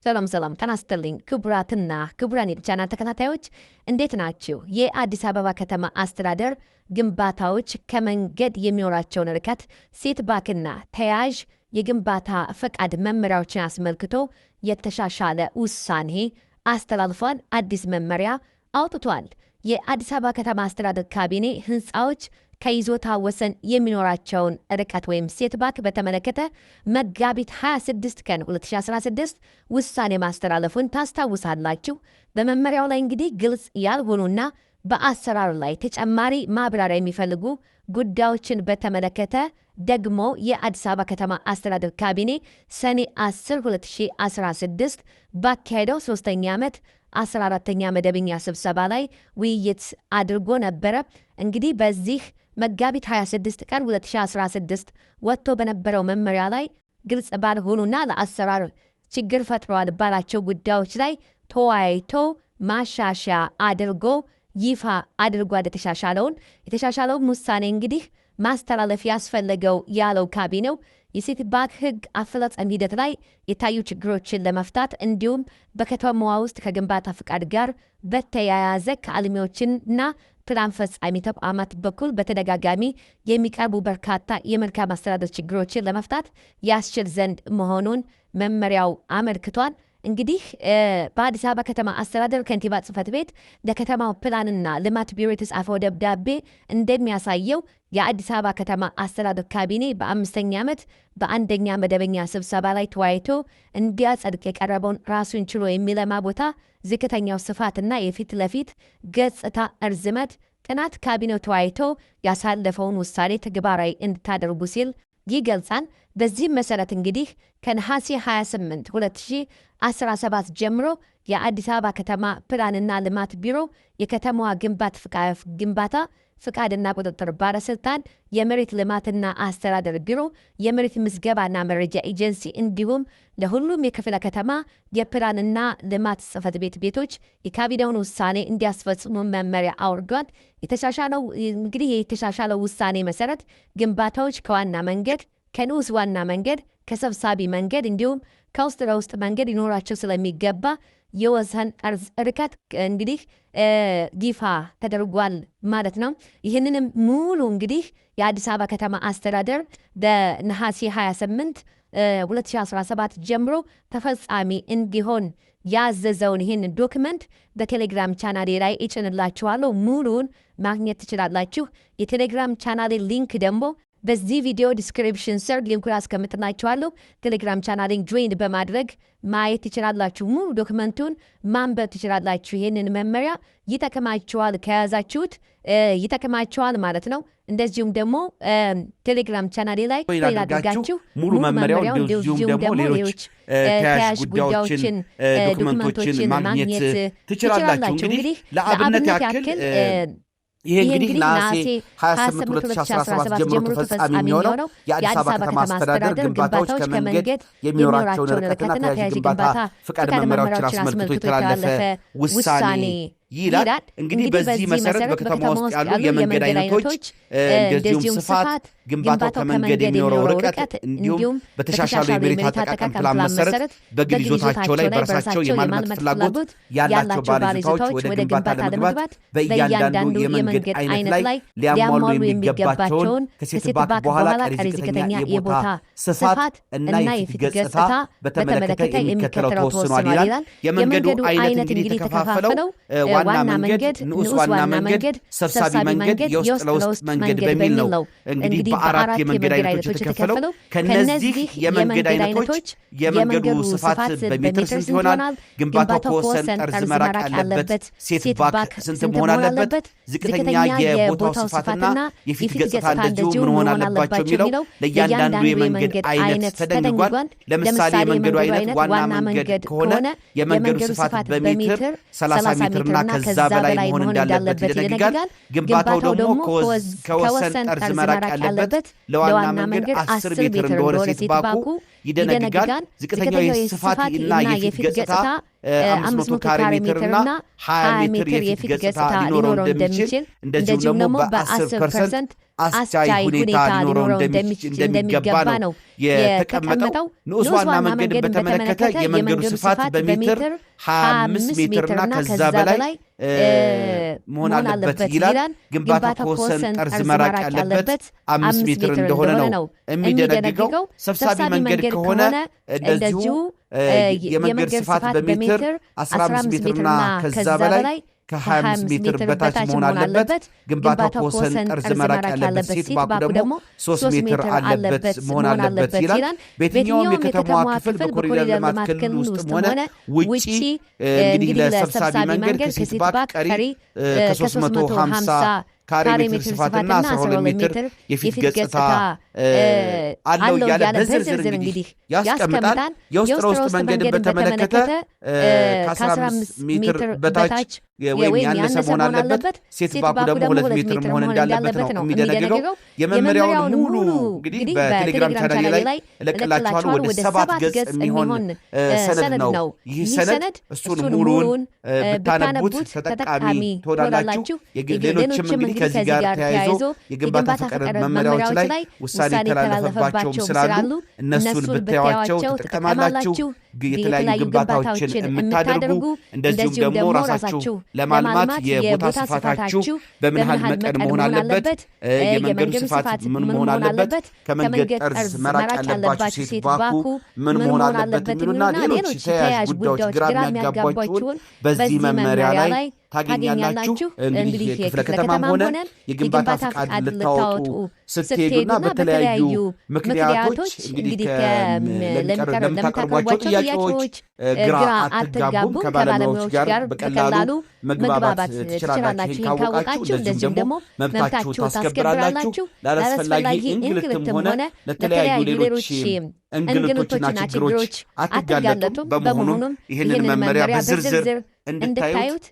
ሰላም ሰላም፣ ጤና ይስጥልኝ ክቡራትና ክቡራን የቻናል ተከታታዮች፣ እንዴት ናችሁ? የአዲስ አበባ ከተማ አስተዳደር ግንባታዎች ከመንገድ የሚኖራቸውን ርቀት፣ setback ና ተያያዥ የግንባታ ፈቃድ መመሪያዎችን አስመልክቶ የተሻሻለ ውሳኔ አስተላልፏል። አዲስ መመሪያ አውጥቷል። የአዲስ አበባ ከተማ አስተዳደር ካቢኔ ህንፃዎች ከይዞታ ወሰን የሚኖራቸውን ርቀት ወይም setback በተመለከተ መጋቢት 26 ቀን 2016 ውሳኔ ማስተላለፉን ታስታውሳላችሁ። በመመሪያው ላይ እንግዲህ ግልጽ ያልሆኑና በአሰራሩ ላይ ተጨማሪ ማብራሪያ የሚፈልጉ ጉዳዮችን በተመለከተ ደግሞ የአዲስ አበባ ከተማ አስተዳደር ካቢኔ ሰኔ 10 2016 ባካሄደው ሶስተኛ ዓመት 14ተኛ መደበኛ ስብሰባ ላይ ውይይት አድርጎ ነበረ። እንግዲህ በዚህ መጋቢት 26 ቀን 2016 ወጥቶ በነበረው መመሪያ ላይ ግልጽ ባልሆኑና ለአሰራር ችግር ፈጥረዋል ባላቸው ጉዳዮች ላይ ተወያይቶ ማሻሻያ አድርጎ ይፋ አድርጓል። የተሻሻለውን ውሳኔ እንግዲህ ማስተላለፍ ያስፈለገው ያለው ካቢኔው የ setback ሕግ አፈጻጸም ሂደት ላይ የታዩ ችግሮችን ለመፍታት እንዲሁም በከተማዋ ውስጥ ከግንባታ ፍቃድ ጋር በተያያዘ ከአልሚዎችና ፕላን ፈጻሚ ተቋማት በኩል በተደጋጋሚ የሚቀርቡ በርካታ የመልካም አስተዳደር ችግሮችን ለመፍታት ያስችል ዘንድ መሆኑን መመሪያው አመልክቷል። እንግዲህ በአዲስ አበባ ከተማ አስተዳደር ከንቲባ ጽሕፈት ቤት ለከተማው ፕላንና ልማት ቢሮ የተጻፈው ደብዳቤ እንደሚያሳየው፣ የአዲስ አበባ ከተማ አስተዳደር ካቢኔ በአምስተኛ ዓመት በአንደኛ መደበኛ ስብሰባ ላይ ተወያይቶ እንዲያጸድቅ የቀረበውን ራሱን ችሎ የሚለማ ቦታ ዝቅተኛው ስፋትና የፊት ለፊት ገጽታ እርዝመት ጥናት ካቢኔው ተወያይቶ ያሳለፈውን ውሳኔ ተግባራዊ እንድታደርጉ ሲል ይገልጻል። በዚህም መሰረት እንግዲህ ከነሐሴ 28 2017 ጀምሮ የአዲስ አበባ ከተማ ፕላንና ልማት ቢሮ፣ የከተማዋ ግንባታ ፍቃድና ቁጥጥር ባለስልጣን፣ የመሬት ልማትና አስተዳደር ቢሮ፣ የመሬት ምዝገባና መረጃ ኤጀንሲ እንዲሁም ለሁሉም የክፍለ ከተማ የፕላንና ልማት ጽሕፈት ቤቶች የካቢኔውን ውሳኔ እንዲያስፈጽሙ መመሪያ አውርዷል። የተሻሻለው እንግዲህ የተሻሻለው ውሳኔ መሰረት ግንባታዎች ከዋና መንገድ፣ ከንዑስ ዋና መንገድ፣ ከሰብሳቢ መንገድ እንዲሁም ከውስጥ ለውስጥ መንገድ ሊኖራቸው ስለሚገባ የወሰን ጠርዝ ርቀት እንግዲህ ይፋ ተደርጓል ማለት ነው። ይህንንም ሙሉ እንግዲህ የአዲስ አበባ ከተማ አስተዳደር በነሐሴ 28 2017 ጀምሮ ተፈጻሚ እንዲሆን ያዘዘውን ይህን document በቴሌግራም ቻናሌ ላይ እጭንላችኋለሁ። ሙሉውን ማግኘት ትችላላችሁ። የቴሌግራም ቻናሌ link ደግሞ በዚህ ቪዲዮ description ስር link ኡን አስቀምጥላችኋለሁ። ቴሌግራም ቻናሌን join በማድረግ ማየት ትችላላችሁ። ሙሉ document ኡን ማንበብ ትችላላችሁ። ይህንን መመሪያ ይጠቅማችኋል፣ ከያዛችሁት ይጠቅማችኋል ማለት ነው። እንደዚሁም ደግሞ ቴሌግራም ቻናሌ ላይ አድርጋችሁ ሙሉ መመሪያው እንደዚሁም ደግሞ ሌሎች ተያያዥ ጉዳዮችን document ኦችን ማግኘት ትችላላችሁ። እንግዲህ ለአብነት ያክል ይሄ እንግዲህ ነሐሴ 28 2017 ጀምሮ ተፈጻሚ የሚሆነው የአዲስ አበባ ከተማ አስተዳደር ግንባታዎች ከመንገድ የሚኖራቸውን ርቀትና ተያያዥ ግንባታ ፍቃድ መመሪያዎችን አስመልክቶ የተላለፈ ውሳኔ ይላል። እንግዲህ በዚህ መሰረት በከተማ ውስጥ ያሉ የመንገድ አይነቶች እንደዚሁም ስፋት፣ ግንባታው ከመንገድ የሚኖረው ርቀት እንዲሁም በተሻሻለው የመሬት አጠቃቀም ፕላን መሰረት በግል ይዞታቸው ላይ በራሳቸው የማልማት ፍላጎት ያላቸው ባለይዞታዎች ወደ ግንባታ ለመግባት በእያንዳንዱ የመንገድ አይነት ላይ ሊያሟሉ የሚገባቸውን ከ setback በኋላ ቀሪ ዝቅተኛ የቦታ ስፋት እና የፊት ገጽታ በተመለከተ የሚከተለው ተወስኗል ይላል። የመንገዱ አይነት እንግዲህ የተከፋፈለው ዋና መንገድ፣ ንዑስ ዋና መንገድ፣ ሰብሳቢ መንገድ፣ የውስጥ ለውስጥ መንገድ በሚል ነው እንግዲህ በአራት የመንገድ አይነቶች የተከፈለው። ከነዚህ የመንገድ አይነቶች የመንገዱ ስፋት በሜትር ስንት ይሆናል? ግንባታው ከወሰን ጠርዝ መራቅ ያለበት setback ስንት መሆን አለበት? ዝቅተኛ የቦታው ስፋትና የፊት ገጽታ እንደዚሁ ምን መሆን አለባቸው የሚለው ለእያንዳንዱ የመንገድ አይነት ተደንግጓል። ለምሳሌ የመንገዱ አይነት ዋና መንገድ ከሆነ የመንገዱ ስፋት በሜትር 30 ሜትርና ከዛ በላይ መሆን እንዳለበት ይደነግጋል። ግንባታው ደግሞ ከወሰን ጠርዝ መራቅ ያለበት ለዋና መንገድ 10 ሜትር እንደሆነ setback ኡ ይደነግጋል። ዝቅተኛው የስፋት እና የፊት ገጽታ 500 ካሬ ሜትር እና 20 ሜትር የፊት ገጽታ ሊኖረው እንደሚችል፣ እንደዚሁም ደግሞ በ10% አስቻይ ሁኔታ ሊኖረው እንደሚገባ ነው የተቀመጠው። ንዑስ ዋና መንገድን በተመለከተ የመንገዱ ስፋት በሜትር 25 ሜትርና ከዛ በላይ መሆን አለበት ይላል። ግንባታ ከወሰን ጠርዝ መራቅ ያለበት 5 ሜትር እንደሆነ ነው የሚደነግገው። ሰብሳቢ መንገድ ከሆነ እንደዚሁ የመንገድ ስፋት በሜትር 15 ሜትርና ከዛ በላይ ከ25 ሜትር በታች መሆን አለበት። ግንባታው ከወሰን ጠርዝ መራቅ ያለበት setback ኡ ደግሞ 3 ሜትር አለበት መሆን አለበት ይላል። በየትኛውም የከተማዋ ክፍል በኮሪደር ልማት ክልል ውስጥም ሆነ ውጪ እንግዲህ ለሰብሳቢ መንገድ ከ setback ቀሪ ከ350 ካሬ ሜትር ስፋትና 12 ሜትር የፊት ገጽታ አለው እያለ በዝርዝር እንግዲህ ያስቀምጣል። የውስጥ ለውስጥ መንገድን በተመለከተ ከ15 ሜትር በታች ወይም ያነሰ መሆን አለበት። setback ኡ ደግሞ 2 ሜትር መሆን እንዳለበት ነው የሚደነግገው። የመመሪያውን ሙሉ እንግዲህ በቴሌግራም ቻናሌ ላይ እለቅላችኋለሁ። ወደ 7 ገጽ የሚሆን ሰነድ ነው ይህ ሰነድ። እሱን ሙሉውን ብታነቡት ተጠቃሚ ትሆናላችሁ። ሌሎችም እንግዲህ ከዚህ ጋር ተያይዞ የግንባታ ፈቃድ መመሪያዎች ላይ ውሳኔ የተላለፈባቸውም ስላሉ እነሱን ብታዩዋቸው ትጠቀማላችሁ። የተለያዩ ግንባታዎችን የምታደርጉ፣ እንደዚሁም ደግሞ ራሳችሁ ለማልማት የቦታ ስፋታችሁ በምን ያህል መጠን መሆን አለበት፣ የመንገዱ ስፋት ምን መሆን አለበት፣ ከመንገድ ጠርዝ መራቅ ያለባችሁ setback ኡ ምን መሆን አለበት የሚሉና ሌሎች ተያያዥ ጉዳዮች ግራ የሚያጋቧችሁን በዚህ መመሪያ ላይ ታገኛላችሁ። እንግዲህ የክፍለ ከተማም ሆነ የግንባታ ፈቃድ ልታወጡ ስትሄዱና በተለያዩ ምክንያቶች እንግዲህ ለምታቀርቧቸው ጥያቄዎች ግራ አትጋቡም። ከባለሙያዎች ጋር በቀላሉ መግባባት ትችላላችሁ። ይህን ካወቃችሁ እንደዚሁም ደግሞ መብታችሁ ታስከብራላችሁ። ላላስፈላጊ እንግልትም ሆነ ለተለያዩ ሌሎች እንግልቶችና ችግሮች አትጋለጡም። በመሆኑም ይህንን መመሪያ በዝርዝር እንድታዩት